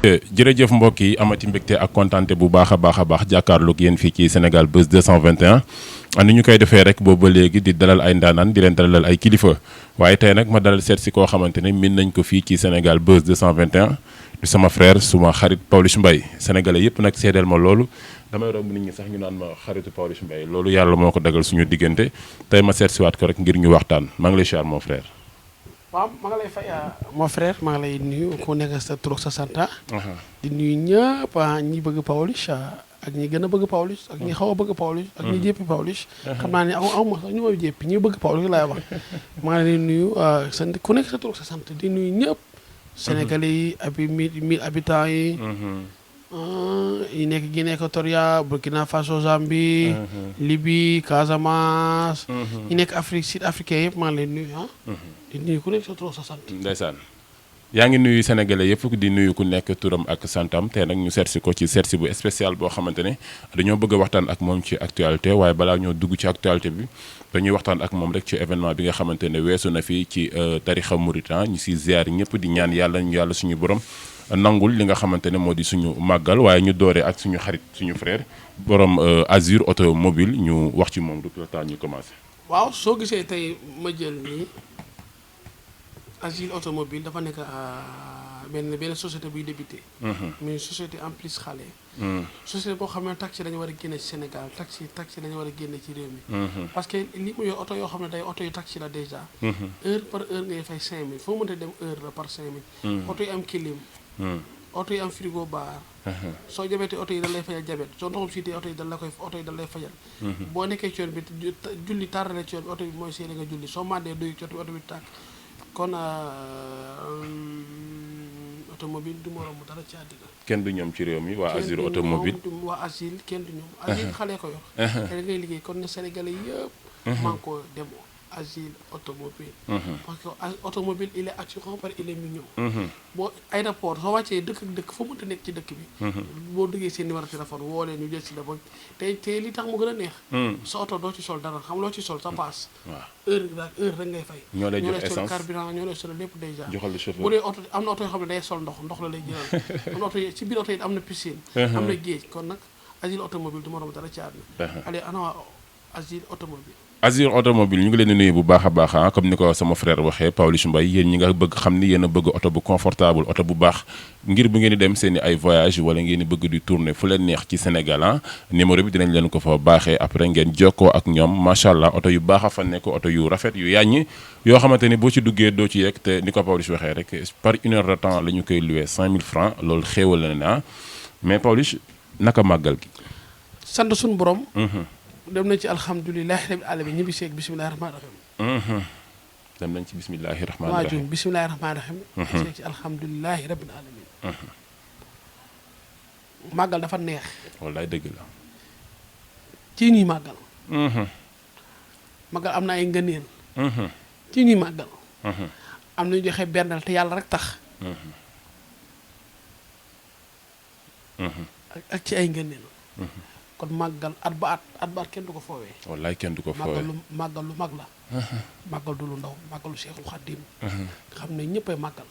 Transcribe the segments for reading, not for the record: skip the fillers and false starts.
jërëjëf mbokk yi amati mbégte ak kontaante bu baax a baax jàkkaarloog yéen fii ci Sénégal Buzz 221 ni ñu koy defee rek boobu ba léegi di dalal ay ndaanaan di leen dalalal ay kilifa waaye tey nag ma dalal seet si koo xamante ne min nañ ko fii ci Sénégal Buzz 221 di sama frère suma xarit Pawlish Mbaye sénégalais yëpp nag seedeel ma loolu damay romb nit ñi sax ñu naan ma xaritu Pawlish Mbaye loolu yàlla moo ko dagal suñu diggante tey ma seet siwaat ko rek ngir ñu waxtaan maa ngi lay siyaar mon frère. waaw maa ngi lay fay mon frère maa ngi lay nuyu ku nekk sa tur sa sant. di nuyu ñëpp ñi bëgg Pawlish ak ñi gën a bëgg Pawlish ak ñi xaw a bëgg Pawlish ak ñi jéppi Pawlish. xam naa ne aw ma sax ñu may jéppi ñi bëgg Pawlish laay wax. maa ngi lay nuyu sant ku nekk sa tur sa sant di nuyu ñëpp. Sénégalais yi mille habitants yi. yi nekk Guinée Équatoriale Burkina Faso Zambie. Libye Casamance. yi nekk Afrique sud africain yëpp maa ngi lay nuyu di nuyu ku nekk sa tur sa sant. ndeysaan yaa ngi nuyu sénégalais yëpp di nuyu ku nekk turam ak santam te nag ñu seetsi ko ci seetsi bu spécial boo xamante ne dañoo bëgg a waxtaan ak moom ci actualité waaye balaa ñoo dugg ci actualité bi dañuy waxtaan ak moom rek ci événement bi nga xamante ne weesu na fii ci tarixa Mouritan ñu si ziar ñëpp di ñaan yàlla suñu borom nangul li nga xamante ne moo di suñu màggal waaye ñu dooree ak suñu xarit suñu frère borom Azur automobile ñu wax ci moom du le temps ñu commencé. waaw soo gisee tey ma jël nii Azur automobile dafa nekk benn société buy débuté. mais société en plus xale. société boo xam ne taxi dañu war a génne ci Sénégal taxi dañu war a génne ci réew mi. parce que li mu yor oto yoo xam ne day oto yu taxi la déjà. heure par heure ngay fay 5000 foo mënta dem heure la par 5000. oto yi am clim. oto yi am frigo bar. soo jabetee oto yi dañ lay fajal jabet soo ndoxum siitee oto yi dañ lay fajal. boo nekkee ci yoon bi julli tardale ci yoon bi oto bi mooy seede nga julli soo mandee doy ci oto bi tàkk kon automobile du moroom dara ci àddina. kenn du ñoom ci réew mi waa Azur automobile waa Azur kenn du ñoom. Azur xale ko yor. te da ngay liggéey kon ne Sénégalais yëpp. maa ngi ko dem Azur automobile. parce que automobile il est assurant par il est mignon. boo aéroport soo wàccee dëkk ak dëkk foo mënta nekk ci dëkk bi. boo duggee seen numéro téléphone woo leen ñu jël si la ba te li tax mu gën a neex. sa oto doo ci sol dara xam loo ci sol sa paas. waaw heure rek ngay fay. ñoo lay jox essence sol carburant ñoo lay sol lépp déjà. joxal le chauffeur bu dee oto am na oto yoo xam ne day sol ndox la lay jëlal. am na oto yi ci biir oto yi am na piscine. am na géej kon nag Azur automobile du moroom dara ci àdduna. allez ana waa Azur automobile. Azur automobile ñu ngi leen di nuyu bu baax a baax comme ni ko sama frère waxee Pawlish Mbaye yéen ñi nga bëgg xam ni yéen a bëgg oto bu confortable oto bu baax ngir bu ngeen di dem seen i ay voyage wala ngeen di bëgg di tourner fu leen neex ci Sénégal numéro bi dinañ leen ko fa baaxee après ngeen jokkoo ak ñoom macha allah oto yu baax a fa nekk oto yu rafet yu yàññi yoo xamante ni boo ci duggee doo ci yegg te ni ko Pawlish waxee rek par une heure de temps la ñu koy loué 5000 francs loolu xéewal la ne mais Pawlish naka màggal gi. sant suñu borom. dem nañ ci alhamdulilahi rabil alamin ñibbi seeg bisimilahi rahmaani rahim. dem nañ ci bisimilahi rahmaani rahim bisimilahi rahmaani rahim. seeg ci alhamdulilahi rabil alamin. màggal dafa neex. wallaay dëgg la. ci ñuy màggal. màggal am na ay ngëneel. ci ñuy màggal. am na ñu joxe bernal te yàlla rek tax. ak ci ay ngëneel. kon màggal at ba at kenn du ko foowee. wallaay kenn du ko foowee màggal lu mag la. màggal du lu ndaw màggalu Seexul Xaddim. xam ne ñëppay màggal.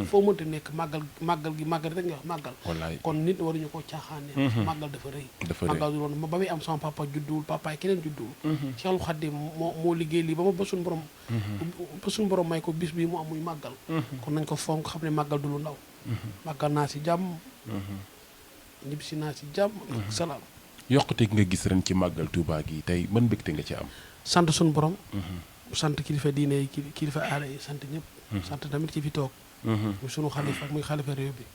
foo mënti nekk màggal gi rek nga wax màggal. wallaay kon nit waruñu koo caaxaanee. màggal dafa rëy. màggal du loolu ba muy am sama papa judduwul papaay keneen judduwul. Seexul Xaddim moo liggéey lii ba suñu borom. ba suñu borom may ko bis bii mu am muy màggal. kon nañ ko fonk xam ne màggal du lu ndaw. màggal naa si jàmm. ñibbisi naa si jàmm ak salaam. yokkute nga gis ren ci màggal Touba gi tey mën mbégte nga ci am. sant suñu borom. sant kilifa diine yi kilifa aada yi sant ñëpp. sant tamit ci fi toog. muy sunu xalifa muy xalifa réew bi.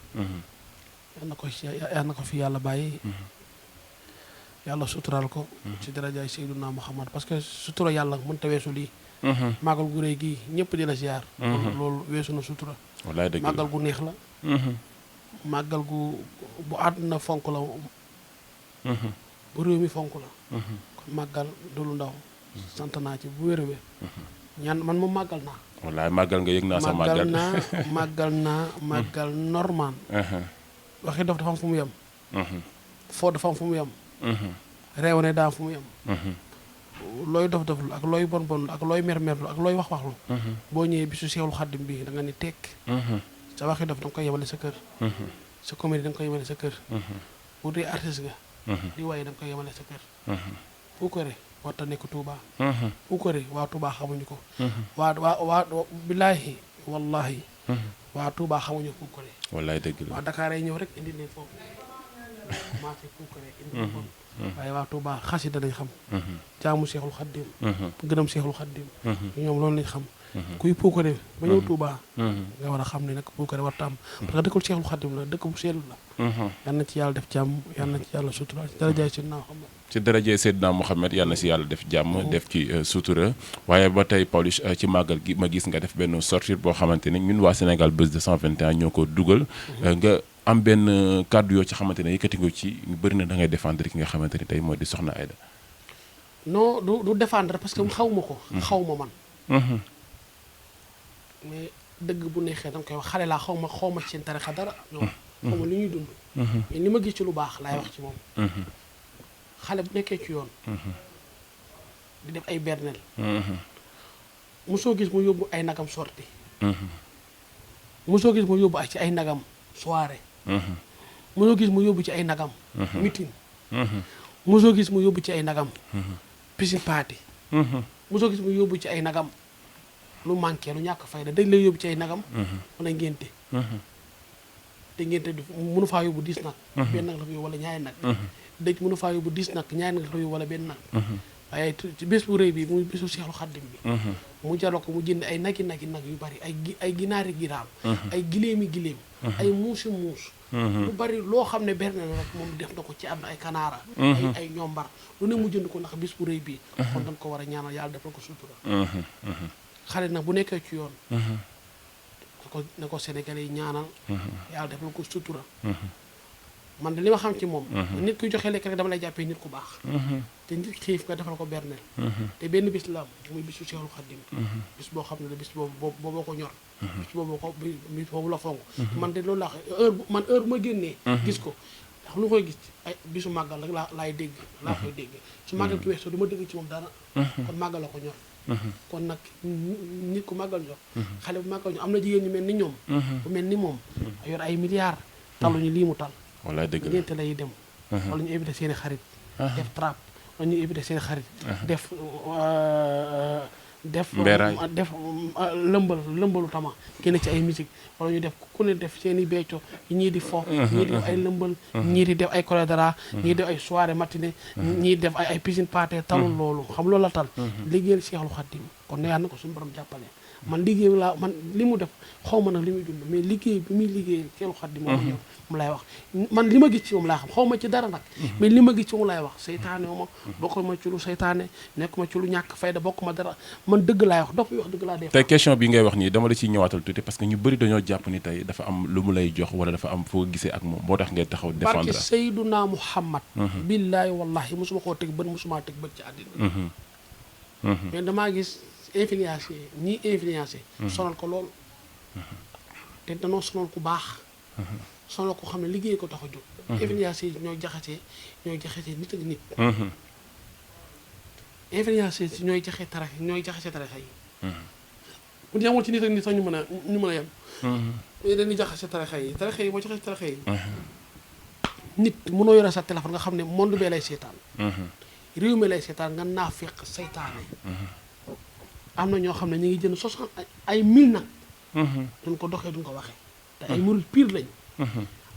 yal na ko fi yàlla bàyyi. yàlla suturaal ko. ci darajaay Seydina Muhammad parce que sutura yàlla mënta weesu lii. màggal gu rëy gii ñëpp di la ziar. loolu weesu na sutura. wallaay dëgg la màggal gu neex la. màggal gu bu àdduna fonk la. bu réew mi fonk la. kon màggal du lu ndaw. sant naa ci bu wér a wér. ñaan man moom màggal naa. wallaay màggal nga yëg naa sa màggal. màggal normal. waxi dof dafa am fu mu yem. foo dafa am fu mu yem. réew ne daa am fu mu yem. looy dof doflu ak looy bon bonlu ak looy mermerlu ak looy wax waxlu. boo ñëwee bisu Seexul Xaddim bi da nga ni tekk. sa waxi dof da nga koy yemale sa kër. sa comédie da nga koy yemale sa kër bu dee artiste nga di waaye da nga koy yemale sa kër puukare warta nekk Touba puukare waa Touba xamuñu ko waa billaahi wallahi waa Touba xamuñu puukare wallaay dëgg la waa Dakar ay ñëw rek indi leen foofu commencé puukare indi leen foofu waaye waa Touba xasida lañ xam jaamu Seexul Xaddim gërëm Seexul Xaddim ñoom loolu lañ xam kuy puukare ba ñëw Touba nga war a xam ne nag puukare warta am parce que dëkkul Seexul Xaddim la dëkk bu seelu la yal na ci yàlla def jàmm yal na ci yàlla sutura ci darajaay Seydina Muhammad ci daraje Seydina Mohamed yàlla na si yàlla def jàmm def ci sutura waaye ba tey Pawlish ci màggal gi ma gis nga def benn sortie boo xamante ni ñun waa Sénégal Buzz 221 ñoo ko dugal nga am benn kàddu yoo ci xamante ne yëkkati nga ci ñu bëri na da ngay défendre ki nga xamante ni tey mooy di Soxna Aida. non du défendre parce que xaw ma ko xaw ma man mais dëgg bu neexee danga koy wax xale laa xaw ma ci seen tarixa dara ñoom xaw ma li ñuy dund mais li ma gis ci lu baax laay wax ci moom xale bu nekkee ci yoon di def ay bernel mosoo gis mu yóbbu ay nagam sorti mosoo gis mu yóbbu ci ay nagam soirée mosoo gis mu yóbbu ci ay nagam meeting mosoo gis mu yóbbu ci ay nagam piscine party mosoo gis mu yóbbu ci ay nagam lu manqué lu ñàkk fayda dañ lay yóbbu ci ay nagam wala ngénte te ngénte du mënu faa yóbbu 10 nag benn nag la fa yóbbu wala ñaari nag dëj mënu faa yóbbu 10 nag ñaari nag la fa yóbbu wala benn nag waaye ci bés bu rëy bi muy bésu Seexul Xaddim bi mu jaroo ko mu jënd ay nag yu bari ay ginaari ginaar ay giléemi giléem ay muusi muus lu bari loo xam ne berne la rek moom def na ko ci am ay kanaara ay ñombar lu ne mu jënd ko ndax bés bu rëy bii kon dañ ko war a ñaanal yàlla defal ko sutura xale nag bu nekkee ci yoon na ko Sénégalais yi ñaanal yàlla defal ko sutura man de li ma xam ci moom nit kuy joxe lekk rek dama lay jàppee nit ku baax te nit xiif nga defal ko berneel te benn bis la am muy bisu Seexul Xaddim bis boo xam ne la bis boobu ko ñor bis boobu la fonk man de loolu laa heure bu ma génnee gis ko ndax lu koy gis ay bisu màggal rek laay dégg laa koy dégg su màggal ki weesoo du ma dégg ci moom dara kon màggal la ko ñor kon nag nit ku màggal ñor xale bu màggal ñor am na jigéen ñu mel ni ñoom bu mel ni moom yor ay milliards taluñu lii mu tal wala dëgg la ngénte lay dem wala ñu invité seen i xarit def trap wala ñu invité seen i xarit def lëmbalu tama génne ci ay musique wala ñu def ku ne def seen i becco ñii di fo ñii di def ay lëmbal ñii di def ay chorédara ñii def ay soirée matinée ñii def ay piscine party talul loolu xam loolu la tal liggéeyal Seexul Xaddim kon ne yàlla na ko suñu borom jàppale man liggéey laa man li mu def xaw ma nag li muy dund mais liggéey bi muy liggéey Seexul Xaddim moom lay wax man li ma gis ci moom laa xam xaw ma ci dara nag mais li ma gis ci moom laay wax seytaane ma bokk ma ci lu seytaane nekk ma ci lu ñàkk fayda bokk ma dara man dëgg laay wax dopp yi wax dëgg laa def tey question bi ngay wax nii dama la ciy ñëwaatal tuuti parce que ñu bëri dañoo jàpp ni tey dafa am lu mu lay jox wala dafa am foo gisee ak moom moo tax ngay taxaw défendre barke Seyduna Muhammad billaahi wallahi mosuma koo teg bët mosuma teg bët ci àddina mais damaa gis influencé ñii influencé sonal ko lool te danoo sonal ku baax sonal ko xam ne liggéey ko tax a jóg influencé yi ñooy jaxasee nit ak nit influencé yi ñooy jaxase tarixa yi bu ñu yemoon ci nit ak nit sax ñu mën a yem mais dañuy jaxase tarixa yi moo jaxase tarixa yi nit mënoo yore sa téléphone nga xam ne monde bee lay seetaan réew mi lay seetaan nga naafeq seytaane am na ñoo xam ne ñu ngi jënd 60 ay 1000 nag duñ ko doxee duñ ko waxee te ay murid pire lañ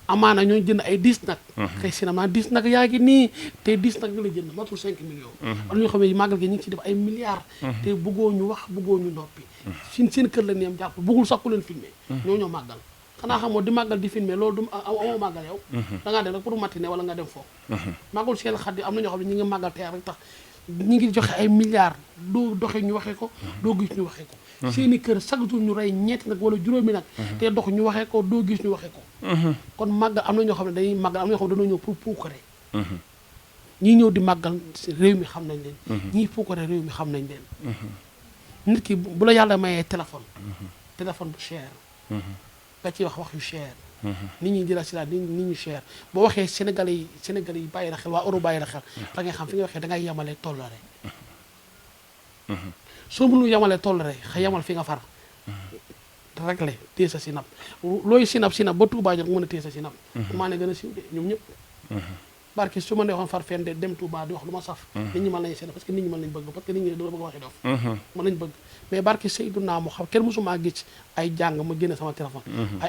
amaana ñoo jënd ay 10 nag tey cinéma 10 nag yaa ngi nii te 10 nag nga la jënd matul 5 millions am na ñoo xam ne màggal gi ñu ngi ci def ay milliards te bëggoo ñu wax bëggoo ñu noppi seen kër la neem jàpp bëggul sax ku leen filmer ñoo màggal xanaa xamoo di màggal di filmer loolu du amoo màggal yow dangaa dem rek pour matinée wala nga dem foofu màggal Seexul Xaddim am na ñoo xam ne ñi ngi màggal tey rek tax ñi ngi joxe ay milliards doo doxee ñu waxee ko doo gis ñu waxee ko seeni kër chaque jour ñu rey ñetti nag wala juróomi nag te dox ñu waxee ko doo gis ñu waxee ko kon màggal am na ñoo xam ne dañuy màggal am na ñoo xam ne dañoo ñëw pour puukare ñii ñëw di màggal réew mi xam nañ leen ñii puukare réew mi xam nañ leen nit ki bu la yàlla mayee téléphone bu cher nga ciy wax yu cher nit ñi di la si daal nit ñu cher boo waxee Sénégalais yi bàyyi la xel waa Europe bàyyi la xel da ngay xam fi nga waxee da ngay yemale tollare soo mënul yemale tollare xa yemal fi nga far réglé téye sa sinap looy sinap ba Touba jot mën a téye sa sinap maa ne gën a siiw de ñoom ñëpp barke su ma neexoon far fenn de dem Touba di wax lu ma saf nit ñi mën nañu seet parce que nit ñi mën nañu bëgg parce que nit ñi doo bëgg waxi dof mën nañu bëgg mais barke Seydina mu xam kenn mosumaa gis ay jàng ma génne sama téléphone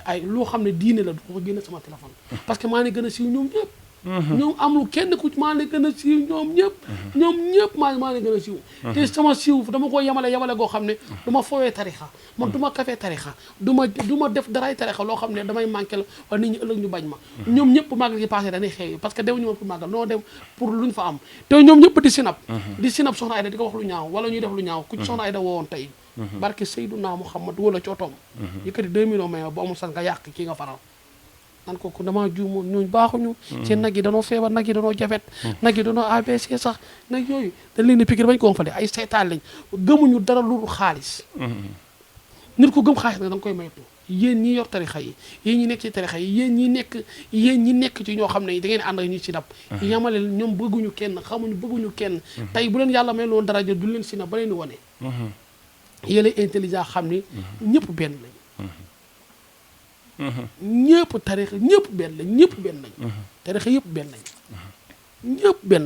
ay loo xam ne diine la du ko génne sama téléphone parce que maa ne gën a siiw ñoom ñëpp ñoom amul kenn ku maa ne gën a siiw ñoom ñëpp maa ne gën a siiw te sama siiw dama ko yemale goo xam ne du ma foowee tarixa man du ma kafee tarixa du ma def daraay tarixa loo xam ne damay manqué la wala nit ñi ëllëg ñu bañ ma ñoom ñëpp màggal gi passé dañuy xew parce que demuñu woon pour màggal noo dem pour luñ fa am te ñoom ñëpp di sinap soxna Ayda di ko wax lu ñaaw wala ñuy def lu ñaaw ku ci soxna Ayda woowoon tey barke Seydina Muhammad wala ci otoom yëkkati 2 millions may bu amul sax nga yàq kii nga faral nan kooku damaa juumoon ñooñu baaxuñu seen nag yi danoo feebar nag yi danoo jabet nag yi danoo ABC sax nag yooyu dañ leen di pikir bañ ko gonfale ay seytaan lañ gëmuñu dara lu xaalis nit ku gëm xaalis nag da nga koy maytu yéen ñi yor tarixa yi yéen ñi nekk ci tarixa yi yéen ñi nekk ci ñoo xam ne da ngeen ànd ak ñu sinap yamale ñoom bëgguñu kenn xamuñu bëgguñu kenn tey bu leen yàlla may loon daraja du leen sinap ba leen di wane yéen intelligent xam ni ñëpp benn lañ ñëpp tarixa ñëpp benn lañ tarixa yëpp benn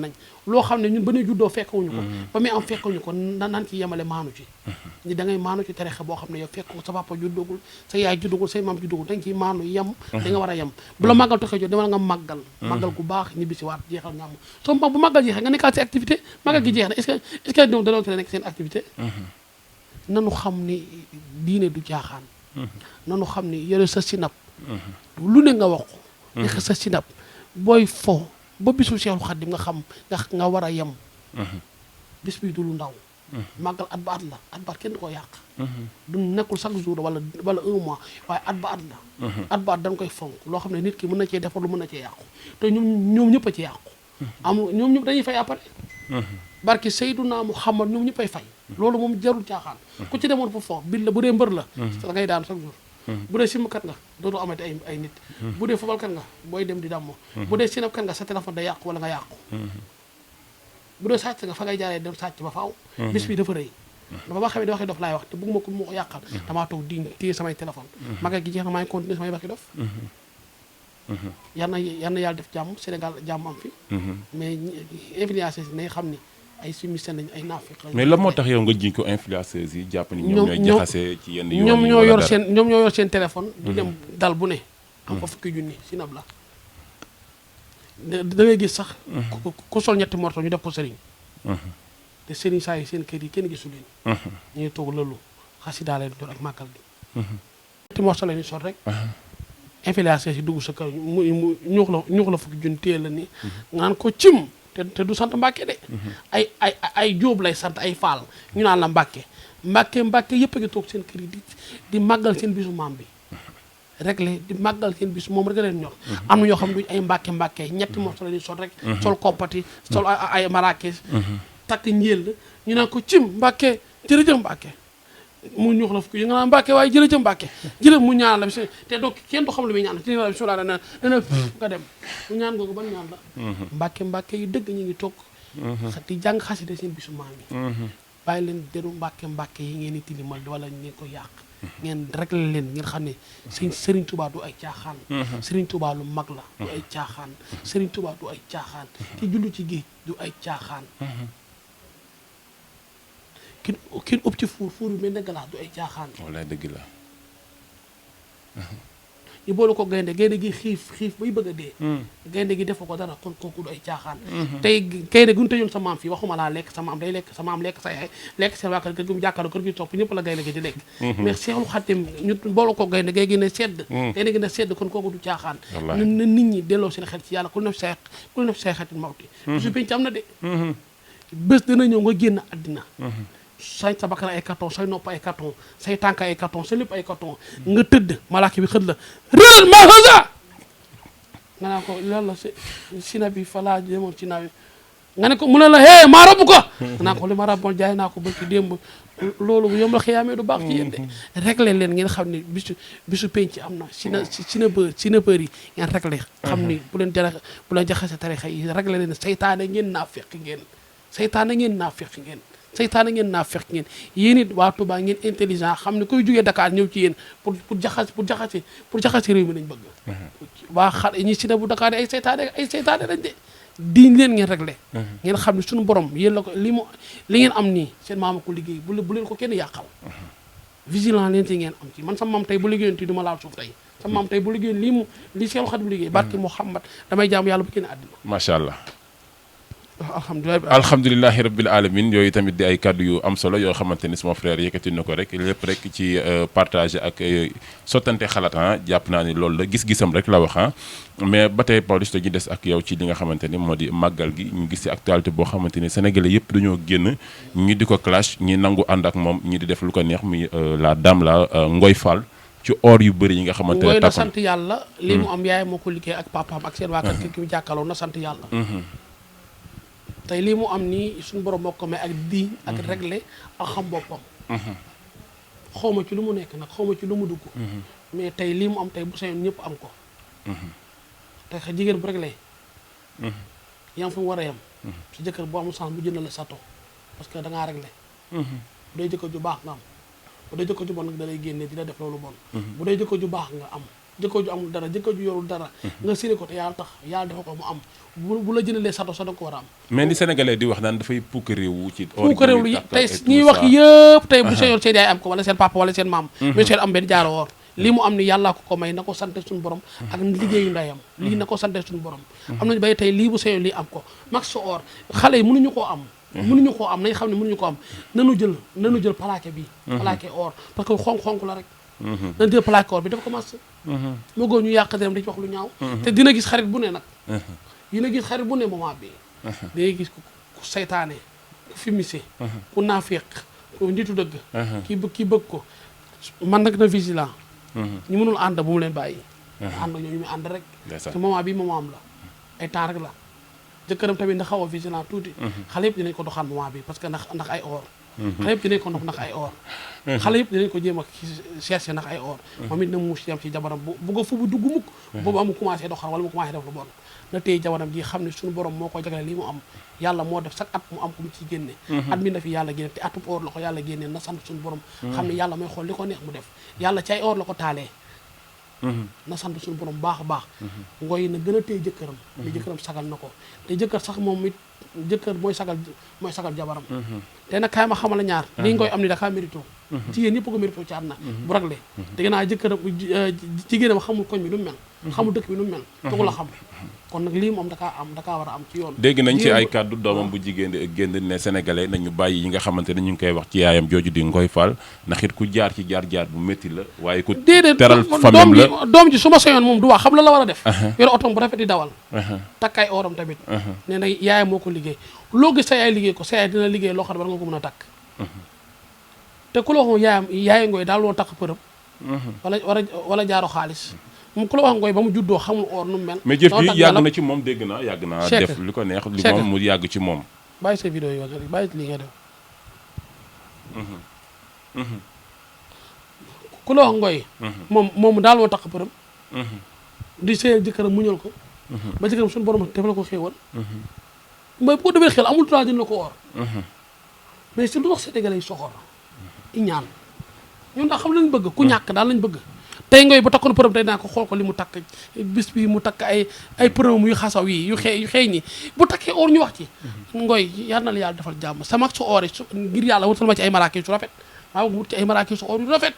lañ loo xam ne ñun ba ñuy juddoo fekkewuñu ko ba muy am fekkewuñu ko naan ci yemale maanu ci ñi da ngay maanu ci tarixa boo xam ne yow fekk sa papa juddogul sa yaay juddogul say maam juddogul dañ ciy maanu yem da nga war a yem bu la màggal taxee jot demal nga màggal gu baax ñibbi si waat jeexal nga am soo bu màggal jeexee nga nekkaat si activité màggal gi jeex na est-ce que ñoom dañoo tere nekk seen activité nanu xam ni diine du jaaxaan nanu xam ni yore sa sinap lu ne nga wax ko nekk sa sinap booy fo ba bisu Seexul Xaadim nga xam nga war a yem bis bi du lu ndaw màggal at ba at la at ba at kenn du ko yàq du nekkul chaque jour wala 1 mois waaye at ba at la at ba at dañ koy fonk loo xam ne nit ki mën na cee defar lu mën na cee yàqu te ñoom ñëpp a ci yàqu ñoom ñëpp dañuy fay après barki Seyduna Muhammad ñoom ñëppay fay loolu moom jarul caaxaan ku ci demoon pour foofu bil la bu dee mbër la da ngay daan chaque jour bu dee simkat nga dootoo amati ay nit bu dee footballkat nga booy dem di dammo bu dee sinapkat nga sa téléphone day yàqu wala nga yàqu bu dee sàcc nga fa ngay jaaree dem sàcc ba faaw bis bi dafa rëy dafa ba xamee di waxi dof laay wax te bëgguma ko moo ko yàqal damaa toog di téye samay téléphone magal gi jeex na maa ngi continuer samay waxi dof yal na yàlla def jàmm Sénégal jàmm am fi mais influenceurs yi nañ xam ni ay sumisen lañ ay naafiq lañ mais lan moo tax yow nga jiñ ko influenceurs yi jàpp ni ñoom ñooy jaxase ci yenn yoon ñoom ñoo yor seen téléphone di dem dal bu ne am fa fukki junni sinab la da ngay gis sax ku sol 3 morto ñu def ko sëriñ te sëriñ saa yi seen kër yi kenn gisu leen ñu ngi toog lëlu xasidaa leen doon ak màggal gi 3 morto la ñu sol rek influenceurs yi dugg sa kër mu ñuux la fukki junni téye la ni nga naan ko cim te du sant Mbàkke de ay jóob lay sant ay faal ñu naan la Mbàkke yëpp a ngi toog seen kër yi di màggal seen bisu maam bi réglé di màggal seen bisu moom rek leen ñor am na ñoo xam ne duñ ay Mbàkke 3 morceaux la ñuy sol rek sol koppati sol ay marakis takk njël ñu naan ko cim Mbàkke jërëjëf Mbàkke mu ñuux la fukki yi nga naan Mbàkke waaye jërëjëf Mbàkke jërëjëf mu ñaan la bi te donc kenn du xam lu muy ñaan ci la bismillah dana nga dem mu ñaan googu ban ñaan la Mbàkke yi dëgg ñu ngi toog di jàng xasida seen bisu maam yi bàyyi leen deru Mbàkke yi ngeen di tilimal wala ngeen ko yàq ngeen réglé leen ngeen xam ne Serigne Touba du ay caaxaan Serigne Touba lu mag la du ay caaxaan Serigne Touba du ay caaxaan ki jullu ci géej du ay caaxaan kin ëpp ci fuur yu mel ne galaas du ay caaxaan wallaay dëgg la ñu boole ko gaynde gi xiif bay bëgg a dee gaynde gi defa ko dara kon kooku du ay caaxaan tey gaynde gu ñu tëjoon sa maam fii waxuma laa lekk sa maam day lekk sa maam lekk sa yaay lekk seen waa kër gi mu jàkkaarloo kër gi topp ñëpp la gaynde gi di lekk mais Seexul Xaadim ñu boole ko gaynde gi ne sedd kon kooku du caaxaan na nit ñi delloo seen xel ci yàlla ku nef sayxatin mawti su penc am na de bés dina ñëw nga génn àddina say sa bakkan ay carton say nopp ay carton say tànk ay carton sa lépp ay carton nga tëdd malaaka bi xët la réel ma hasa nga naa ko loolu la sina bi fa laa demoon ci nawi nga ne ko mu ne la hee maa rabu ko nga naa ko li ma raboon jaay naa ko ba ci démb loolu bu yom la xiyaamee du baax ci yéen de réglé leen ngeen xam ne bisu penc am na sina peur yi ngeen réglé xam ni bu leen jaxase tarixa yi réglé leen seytaane ngeen naa fekk ngeen seytaane ngeen naa fekk ngeen yéen it waa Touba ngeen intelligent xam ne koy jógee Dakar ñëw ci yéen pour jaxase réew mi lañ bëgg waa xale ñi si ne bu Dakar ay seytaane lañ de diñ leen ngeen réglé ngeen xam ne suñu borom yéen la ko li ngeen am nii seen maama ko liggéey bu leen ko kenn yàqal vigilant leen ci ngeen am ci man sama maam tey bu liggéeyoon ti du ma laal suuf tey sama maam tey bu liggéeyoon lii Seexul Xadiim bu liggéey barki Muhammad damay jaamu yàlla bu kenn àddina macha allah alhamdulilah alhamdulilahi rabbil alamin yooyu tamit di ay kàddu yu am solo yoo xamante ni sama frère yëkkati na ko rek lépp rek ci partager ak sottante xalaat jàpp naa ni loolu la gis-gisam rek la wax mais ba tey Pawlish dañuy des ak yow ci li nga xamante ni moo di màggal gi ñu gis ci actualité boo xamante ni sénégalais yëpp dañoo génn ñi di ko clash ñi nangu ànd ak moom ñi di def lu ko neex muy la dame la Ngoy Fall ci or yu bëri yi nga xamante ne Ngoy na sant yàlla li mu am yaay moo ko liggéey ak papaam ak seen waa kër ki mu jàkkaarloo na sant yàlla tey lii mu am nii suñu borom moo ko may ak diiñ ak réglé ak xam boppam xawma ci lu mu nekk nag xawma ci lu mu dugg mais tey lii mu am tey bu sañoon ñëpp am ko tey xa jigéen bu réglé yam fu mu war a yam si jëkkër boo amul sens bu jënd la sato parce que da ngaa réglé bu dee jëkkër ju baax nga am bu dee jëkkër ju bon nag da lay génne di la def loolu bon bu dee jëkkër ju baax nga am jëkkër ju amul dara jëkkër ju yorul dara nga siri ko te yàlla tax yàlla dafa ko mu am bu la jëndalee sato sa da ko war a am mais ni sénégalais di wax naan dafay puukaréewu ci puukaréewu lu tey ñuy wax yëpp tey bu seen yoon seen yaay am ko wala seen papa wala seen maam mais seen am benn jaaro woor lii mu am ni yàllaa ko may na ko sante suñu borom ak liggéeyu ndeyam lii na ko sante suñu borom am nañu bay tey lii bu seen yoon lii am ko max sa or xale yi mënuñu koo am nañ xam ne mënuñu ko am nanu jël plaqué bi plaqué or parce que xonk la rek nañ jël plaqué or bi dafa commencé moo góor ñu yàq dem di ci wax lu ñaaw te dina gis xarit bu ne nag dina gis xarit bu ne moment bi day gis ku saytaane ku fimisé ku naafeq ku njiitu dëgg kii bëgg ko man nag na vigilant ñu mënul ànd bu mu leen bàyyi ànd ñooñu muy ànd rek te moment bi moment am la ay temps rek la jëkkëram tamit ndax xaw a vigilant tuuti xale yëpp dinañ ko doxaan moment bi parce que ndax ay or xale yëpp dinañ ko dox ndax ay or xale yëpp dinañ ko jéem a chercher ndax ay or moom it na muus yam ci jabaram bu ko fu bu dugg mukk boobu amu commencé doxal wala mu commencé def lu bon na téye jabaram ji xam ne suñu borom moo ko jagle lii mu am yàlla moo def chaque at mu am ko mu ciy génne at mi na fi yàlla génne te atub or la ko yàlla génne na sant suñu borom xam ne yàlla mooy xool li ko neex mu def yàlla ci ay or la ko taalee na sant suñu borom baax a baax Ngoy na gën a téye jëkkëram li jëkkëram sagal na ko te jëkkër sax moom it jëkkër mooy sagal jabaram te nag kaay ma xamal la ñaar lii Ngoy am ni dakaa mérito jigéen ñëpp ko mérito ci àdduna bu ragle te gën naa jëkkëram jigéenam xamul koñ bi nu mel xamul dëkk bi nu mel tugu la xam kon nag lii moom dakaa war a am ci yoon dégg nañ ci ay kàddu doomam bu jigéen génn ne sénégalais nañu bàyyi yi nga xamante ne ñu ngi koy wax ci yaayam jooju di Ngoy Fall ndax it ku jaar ci jaar bu métti la waaye ku teral famille la doom ji su ma soyoon moom du wax xam la war a def yor otom bu rafet di dawal takkaay oram tamit nee na yaayam moo ko liggéey loo gis sa yaay liggéey ko sa yaay dina liggéey loo xam ne war nga ko mën a takk te ku la wax yaay Ngoy daal loo takk përëb wala jaaro xaalis moom ku la wax Ngoy ba mu juddoo xamul or nu mu mel mais jëf ji yàgg na ci moom dégg naa yàgg naa def li ko neex li moom mu yàgg ci moom bàyyi sa vidéo yi bàyyi lii nga def ku la wax Ngoy moom daal moo takk përëb di sëyal jëkkëram muñal ko ba jëkkëram suñu borom defal ko xéewal mooy bu ko defee xel amul droit dina ko or mais si lu wax sénégalais yi soxor i ñaan ñun daal xam lañ bëgg ku ñàkk daal lañ bëgg tey Ngoy bu takkoon përëm tey naa ko xool ko li mu takk bis bi mu takk ay përëm yu xasaw yi yu xeeñ ñi bu takkee or ñu wax ci Ngoy yal na la yàlla defal jàmm sama su or yi ngir yàlla wutal ma ci ay maraakis su rafet maa ngi wut ci ay maraakis su or yu rafet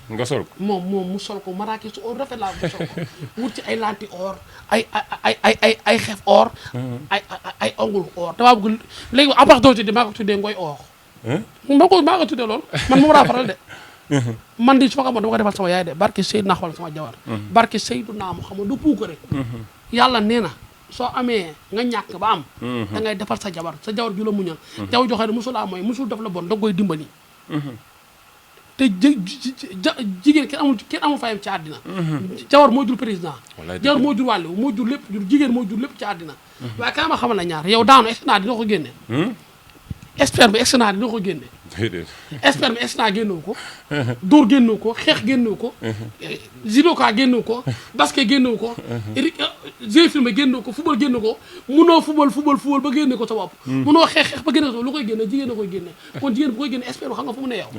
nga sol ko moom mu sol ko maraakis su or yu rafet laa mu sol ko wut ci ay lanti or ay xef or ay ongul or damaa bëgg léegi à part d'aujourd'hui maa ko tuddee Ngoy or maa ko tuddee loolu man moom laa faral de man di su ma ko amoon dama ko defal sama yaay de barke Seydou naa xool sama jawar barke Seydou naa mu xam du puuk rek yàlla nee na soo amee nga ñàkk ba am da ngay defal sa jabar ju la muñal jaw joxe ne musulaa mooy musul def la bon da koy dimbali te jigéen kenn amul fayam ci àddina jawar moo jur président jawar moo jur wàllu moo jur lépp jigéen moo jur lépp ci àddina waaye kaa ma xamal la ñaar yow daanu externat dina ko génne expert bi externat dina ko génne déedéet. sperme instant génnoo ko dóor génnoo ko xeex génnoo ko judoka génnoo ko basket génnoo ko jeu film génnoo ko football génnoo ko munoo football ba génne ko sa bopp munoo xeex ba génne ko lu koy génne jigéen a koy génne kon jigéen bu koy génne sperme xam nga fu mu ne yow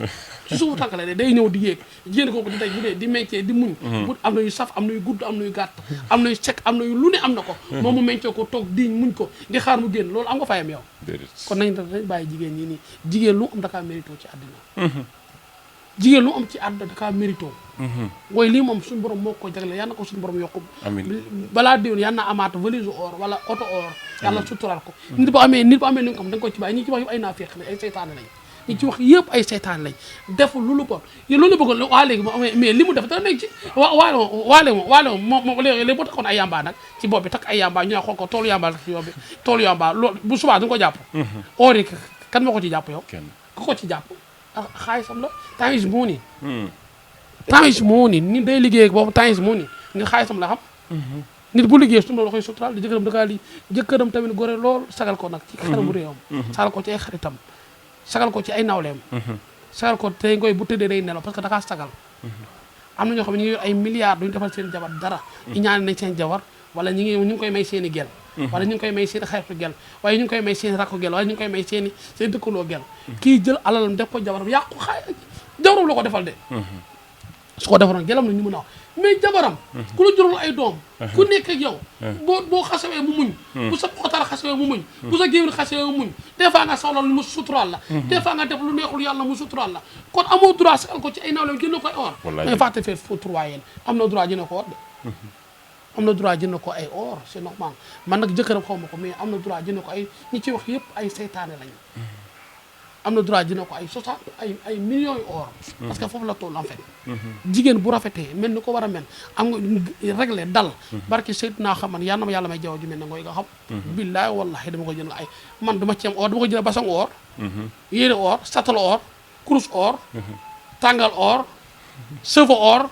su suufu tànk la de day ñëw di yéeg jigéen kooku di daj bu dee di meñcee di muñ bu am na yu saf am na yu gudd am na yu gàtt am na yu sec am na yu lu ne am na ko moom mu meñcee ko toog diñ muñ ko di xaar mu génn loolu am nga fayam yow kon nañ bàyyi jigéen ñi nii jigéen lu am dakaa mérito ci àddina jigéen lu am ci àddina dakaa mérito mooy lii moom suñu borom moo ko jagle yal na ko suñu borom yokku balaa déwén yal na amaat valise or wala oto or yàlla suturaal ko nit bu amee ni nga xam da nga ko ci bàyyi ñi ci wax yëpp ay naafeeq lañ ay seytaane lañ ñi ci wax yëpp ay seytaane lañ deful lu bon yéen loolu bëggoon waa léegi mais li mu def dara nekk ci waale moom léegi boo takkoon ay yamba nag ci bopp bi takk ay yamba ñu xool ko toolu yamba ci yow bi toolu yamba loolu bu subaa du nga ko jàpp or yi kan moo ko ci jàpp yow ku ko ci jàpp xaalisam la temps moo ni ni day liggéey boobu temps moo ni nga xaalisam la xam nit bu liggéey su ma la koy suturaal di jëkkëram dakaa li jëkkëram tamit gore lool sagal ko nag ci kanamu réewam sagal ko ci ay xaritam sagal ko ci ay nawleem sagal ko tey ngoy bu tëddee day nelaw parce que dakaa sagal am na ñoo xam ne ñu ngi yor ay milliards duñu defal seen jabar dara i ñaane nañ seen jabar wala ñu ngi koy may seen i gel wala ñu ngi koy may seen i xaritu gel waaye ñu ngi koy may seen i rakku gel wala ñu ngi koy may seen dëkkaloo gel kii jël alalam def ko jabaram yàqu jabaram la ko defal de su ko defaroon gelam na ñu mën a wax mais jabaram ku la jural ay doom ku nekk ak yow boo xasawee mu muñ bu sa xotar xasawee mu muñ bu sa géwél xasawee mu muñ des fois nga soxla lu mu suturaal la des fois nga def lu neexul yàlla mu suturaal la kon amoo droit sagal ko ci ay nawleem jënd ko ay or mais fàtte fee fo trois yéen am na droit jënd ko or de am na droit jënd ko ay or c'est normal man nag jëkkëram xaw ma ko mais am na droit jënd ko ay ñi ci wax yëpp ay seytaane lañu am na droit dina ko ay 60 ay millions yu or parce que foofu la toll en fait jigéen bu rafetee mel ni ko war a mel am nga réglé dal barki Seydina xaman yal na ma yàlla may jaww ji mel na ngoy nga xam billaay wallahi dama ko jënd ay man dama ci am or dama ko jënd basang or yére or satal or kurus or tàngal or cheveux or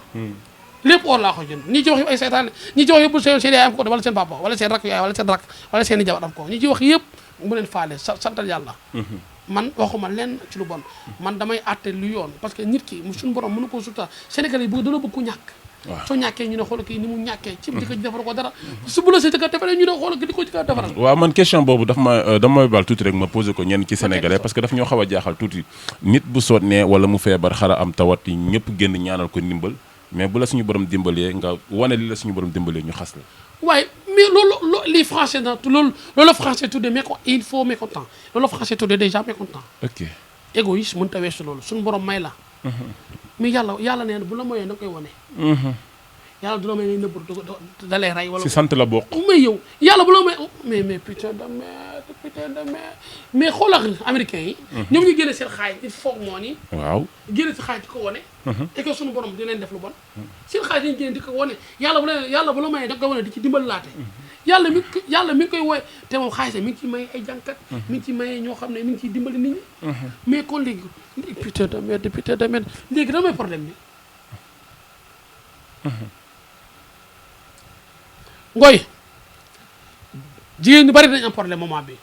lépp or laa ko jënd ñi ci wax yëpp ay seytaane ñi ci wax yëpp seen yaay am ko wala seen papa wala seen rak yaay wala seen rak wala seen i jabar am ko ñi ci wax yëpp mu leen faale santal yàlla man waxuma lenn ci lu bon man damay àtte lu yoon parce que nit ki suñu borom mënu ko suta Sénégal yi bëgg dana bëgg ku ñàkk soo ñàkkee ñu ne xool kii ni mu ñàkkee ci jëkkër ji defar ko dara su bu la sa jëkkër defaree ñu ne xool ki di ko jëkkër defaral waaw man question boobu damay bal tuuti rek ma posé ko ñenn ci sénégalais parce que daf ñoo xaw a jaaxal tuuti nit bu sonnee wala mu feebar xara am tawat yi ñëpp génn ñaanal ko ndimbal mais bu la suñu borom dimbalee nga wane li la suñu borom dimbalee ñu xas la waaye mais loolu les français na loolu français tuddee il faut mécontent loolu français tuddee déjà mécontent ok égoïste mënut a weesu loolu suñu borom may la mais yàlla nee na bu la mayee da nga koy wane yàlla du la may ngay nëbb da lay rey wala si sant la bokk mais yow yàlla bu la may mais putain de merde mais xoolal américains yi ñoom ñu génne seen xaay di foog moo ni waaw génne si xaay di ko wane et que suñu borom dina leen def lu bon seen xaay dañu génne di ko wane yàlla bu la mayee da nga koy wane di ci dimbal laate yàlla mi ngi koy wooye te moom xaalis mi ngi ci may ay jànkat mi ngi ci may ñoo xam ne mi ngi ciy dimbali nit ñi mais kon léegi putain de merde léegi damay problème bi ngoy jigéen ñu bari dañ am problème moment bi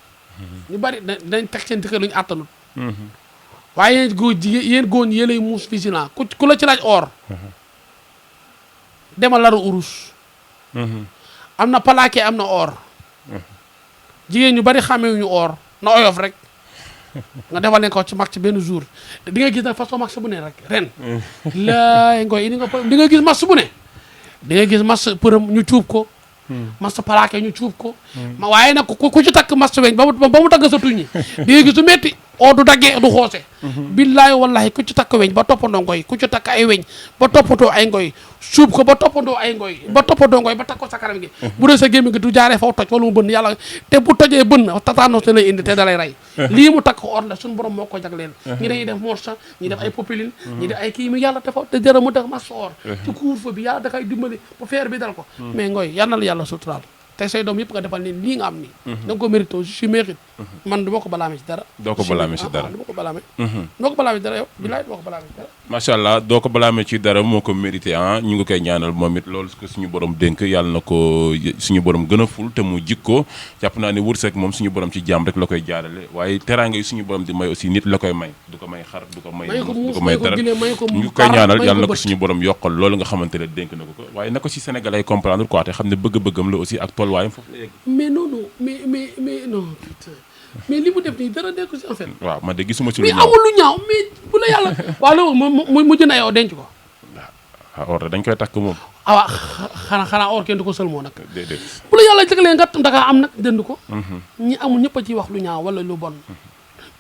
ñu bari dañ teg seen dëkk lu ñu àttanut waaye yéen góor ñi yéenay muus vigilant ku la ci laaj or demal laru urus am na palaake am na or jigéen ñu bari xamewuñu or na oyof rek nga defal leen ko ci max ci benn jour di nga gis nag façon max bu ne rek ren laay ngoy di nga gis max bu ne di nga gis max përëm ñu cuub ko mas palaake ñu cuub ko waaye nag ku ci takk mas weñ ba mu tagg sa tuñ ñi di nga gis du metti oo du daggee du xoose billaahi wallahi ku ci takk weñ ba toppandoo ngoy ku ci takk ay weñ ba toppatoo ay ngoy suub ko ba toppandoo ay ngoy ba toppandoo ngoy ba takk ko sa kanam gi bu dee sa gémmi gi du jaaree faw toj wala mu bënn yàlla te bu tojee bënn tataanos lay indi te da lay rey lii mu takk or la suñu borom moo ko jagleel ñi dañuy def morsa ñi def ay popeline ñi def ay kii mi yàlla dafa te jërë mu def mas or ci couvre-feu bi yàlla da koy dimbali ba feer bi dal ko mais ngoy yal na la yàlla suturaal te say doom yëpp nga defal ni lii nga am nii da nga ko mérito je suis mérite man du ma ko balaame ci dara. doo ko balaame ci dara du ma ko balaame. doo ko balaame ci dara yow bilaay doo ko balaame ci dara. macha allah doo ko balaame ci dara moo ko mérité ñu ngi koy ñaanal moom it loolu ko suñu borom dénk yàlla na ko suñu borom gën a ful te mu jikko jàpp naa ne wërsëg moom suñu borom ci jàmm rek la koy jaarale waaye teraanga yi suñu borom di may aussi nit la koy may du ko may xar du ko may du ko may dara ñu ngi koy ñaanal yàlla na ko suñu borom yokkal loolu nga xamante ne dénk na ko waaye na ko si Sénégal ay comprendre quoi te xam ne bëgg-bëggam la aussi ak tolluwaayam foofu la yegg. mais non non putain mais li mu def nii dara nekk si en fait. waaw man de gisuma ci lu mais ñaaw amul lu ñaaw mais bu la yàlla. waaw loolu mu jënd ay or denc ko. waaw or dañ koy takk moom. ah xanaa or kenn du ko sëlmoo nag. déedéet. bu la yàlla jëgalee nga Dakar am nag dënd ko. ñi amul ñëpp a ciy wax lu ñaaw wala lu bon.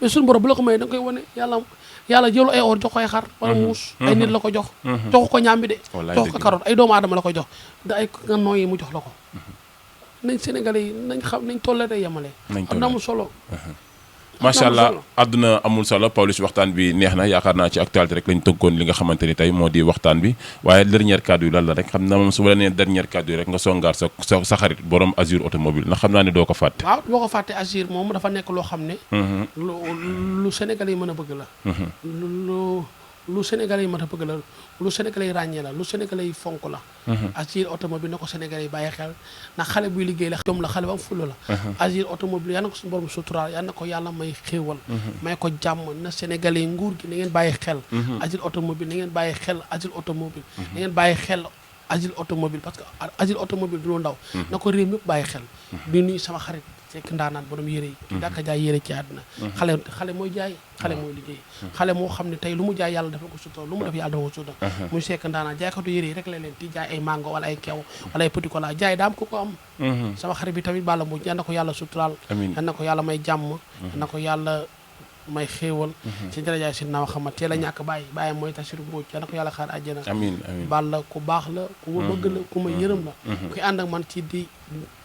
mais suñu borom bu la ko may da nga koy wane yàlla jëlu ay or jox ko ay xar. wala muus ay nit la ko jox. jox ko ñaam bi de. jox ko carotte ay doomu aadama la koy jox da ay nga nooyi mu jox la ko. nañ Sénégalais yi nañ xam nañ tollee yemale. am na amul solo. macha allah àdduna amul solo Pawlish waxtaan bi neex na yaakaar naa ci actualité rek lañ tënkoon li nga xamante ni tey moo di waxtaan bi waaye dernière kàddu yi lan la rek xam na moom su ma la nee dernière kàddu yi rek nga songaar sa xarit borom Azur automobile ndax xam naa ne doo ko fàtte. waaw doo ko fàtte Azur moom dafa nekk loo xam ne. lu Sénégalais yi mën a bëgg la. lu Sénégalais yi mën a bëgg la lu Sénégalais yi ràññee la lu Sénégalais yi fonk la. Azur automobile na ko Sénégalais yi bàyyi xel ndax xale buy liggéey la jom la xale bu am fulla la. Azur automobile yal na ko suñu borom suturaal yal na ko yàlla may xéewal. may ko jàmm na Sénégalais yi nguur gi na ngeen bàyyi xel. Azur automobile na ngeen bàyyi xel Azur automobile. na ngeen bàyyi xel Azur automobile parce que Azur automobile du lu ndaw. na ko réew mépp bàyyi xel. di nuyu sama xarit Seck ndaanaan borom yére yi. ki dàkka jaay yére ci àdduna. xale mooy jaay xale mooy liggéey. xale moo xam ne tey lu mu jaay yàlla dafa ko sutura lu mu def yàlla dafa ko sutura. muy Seck ndaanaan jaaykatu yére yi rek la leen di jaay ay mango wala ay kew wala ay petit cola jaay daam ko am. sama xarit bi tamit Balla Mbodj yal na ko yàlla suturaal. amiin yal na ko yàlla may jàmm. yal na ko yàlla may xéewal ci darajaay si naaw xamat teel a ñàkk bàyyi mooy Tasiru Mbodj yal na ko yàlla xaar àjjana. amiin Balla ku baax la ku ma bëgg la ku ma yërëm la. ku ànd ak man ci di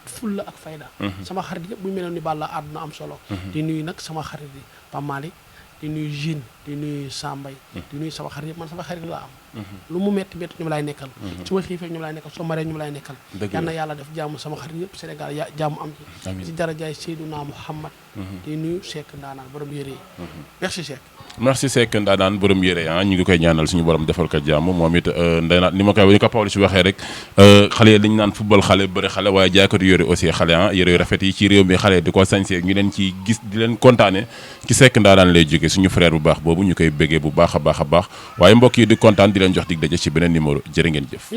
fulla ak fayda. sama xarit yëpp bu meloon ni Balla àdduna am solo. di nuyu nag sama xarit yi Pape Malick di nuyu Jean di nuyu Sambay di nuyu sama xarit yëpp man sama xarit laa am. lu mu metti ñu lay nekkal. su ma xiifee ñu lay nekkal su ma maree ñu lay nekkal. yal na yàlla def jàmm sama xarit yëpp Sénégal jàmm am ci. ci darajaay Seydina Muhammad di nuyu Seck ndaanaan borom yére yi. merci Seck. merci Seck ndaanaan borom yére ñu ngi koy ñaanal suñu borom defal ko jàmm moom it ndaanaan ni ma ko Pawlish waxee rek xale yi dañu naan football xale bëri xale waaye jaaykatu yére aussi xale yére yu rafet yi ci réew mi xale di ko sañsee ñu leen ci gis di leen kontaane ci Seck ndaanaan lay jóge suñu frère bu baax boobu ñu koy béggee bu baax a baax waaye mbokk yi di kontaan di leen jox dig daje ci beneen numéro jërë ngeen jëf.